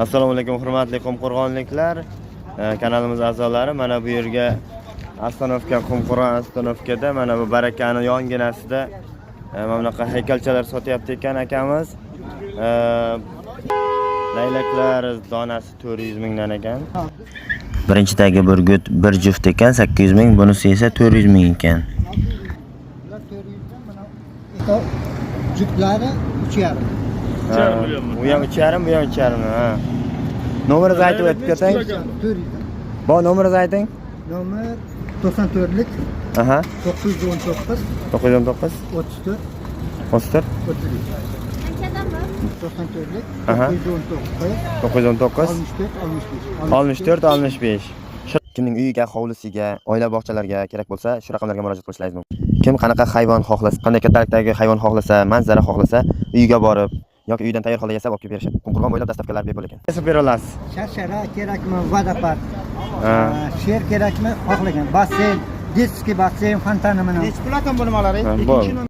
Assalomu alaykum, hurmatli qumqo'rg'onliklar, kanalimiz a'zolari. Mana bu yerga, остановка, Qumqo'rg'on остановка da, mana bu Barakani yonginasida mana bunaqa haykalchalar sotyapti ekan akamiz. Laylaklar donasi 400 mingdan ekan. Birinchidagi burgut bir juft ekan, 800 ming, bunisi esa 400 ming ekan. Bular 400 dan, mana ikkov juftlari 3,5. Ha, u ham 3,5, bu ham 3,5. Ha. Nomeringizni aytib o'tib keting. 400 dan. Bo, nomeringizni ayting. Nomer 94lik 919 919 34 34 33. 94lik 919 919 64 65. 64 65. Kimning uyiga, hovlisiga, oila bog'chalariga kerak bo'lsa, shu raqamlarga murojaat qilishlaringiz mumkin. Kim qanaqa hayvon xohlasa, qanday kattalikdagi hayvon xohlasa, manzara xohlasa, uyiga borib yoki uydan tayyor holda yasab olib kelib berishadi. Qumqo'rg'on bo'ylab доставка lar bepul ekan. Yasab bera olasiz. Sharshara kerakmi, водопад, Ha. Sher kerakmi, xohlagan basseyn, детский basseyn, fontani mana. Nechi pul ekan bu nimalari? Ha, Ikkinchi bo'ldi.